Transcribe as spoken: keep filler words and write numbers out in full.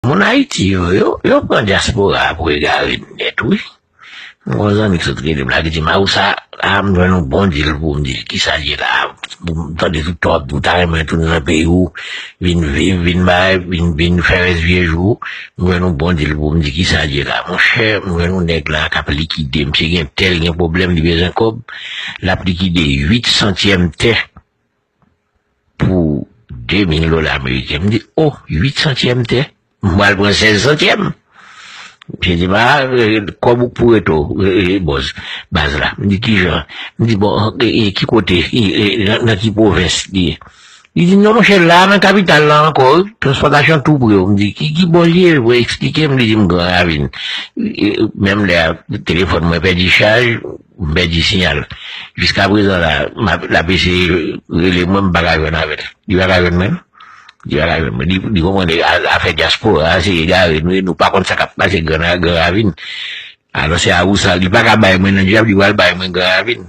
Moun Ayiti yo, yo, yo pran dyaspora a pou egare nèt, wi. M gon zanmi ki sot rele m la, ki di m, "Awousa, a, m jwenn yon bon dil pou m di l." "Kisa l ye la?" "M tande tout tòp, ou ta renmen tounen nan peyi w, vin viv, vin bay, vin, vin fè rès vye jou. M jwenn yon bon dil pou m di kisa l ye la." Monchè, m jwenn yon nèg la k ap likide. Misye gen tè, l gen pwoblèm, li bezwen kòb. L ap likide uit santyèm tè pou de mil dola ameriken. M di, "O, uit santyèm tè? M pral pran sèz santyèm." Misye di m, "A, e, kòb ou k pou rete w, e, e, bòs, baz la." M di, "Kijan?" M di, "Bon, e, e, ki kote? E, e, nan, nan ki pwovens li ye?" Li di, "Non, monchè, la, nan kapital la ankò, wi. Transpòtasyon tou pre w." M di, "Ki, ki bò l ye?" Mwen eksplike m, li di m, "Gran Ravin." E, menm lè a, telefòn mwen pèdi chaj, m pèdi siyal. Jiskaprezan la, m ap, l ap eseye rele mwen, m pa ka jwenn avè l. Li pa ka jwenn mwen. Li pa ka jwenn mwen. Li, li konprann a, afè dyaspora a, se egare nou ye, nou pa konn sa k ap pase Gran, Gran Ravin. Alò, se Awousa, li pa ka bay mwen nan djab, li pral bay mwen Gran Ravin.